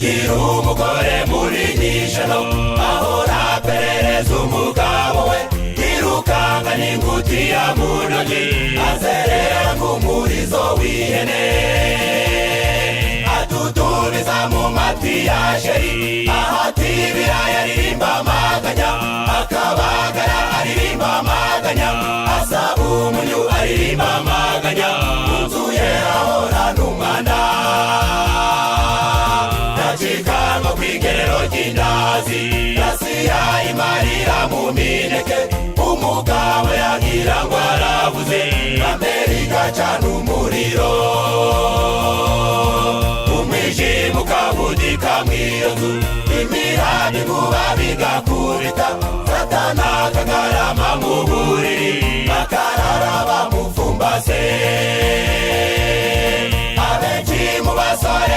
Ugira umugore muri nyijana ahora aperereza umugabo we, yirukanga n'ingutiya mu ntoki, azerera nk'umurizo w'ihene, adudubiza mu matwi ya chéri, ahata ibirayi aririmba amaganya, akabagara aririmba amaganya, asaba umunyu aririmba amaganya. Mu nzu ye ahora n'umwanda, ndacikanwa ku igerero ry'indazi, rasiya imarira mu mineke. Umugabo yagira ngo arabuze, Amerika cana umuriro, umwijima ukabudika mw'iyo nzu, imirabyo, inkuba bigakubita, Satana akagarama mu buriri, bakarara bamufumbase. Abenshi mu basore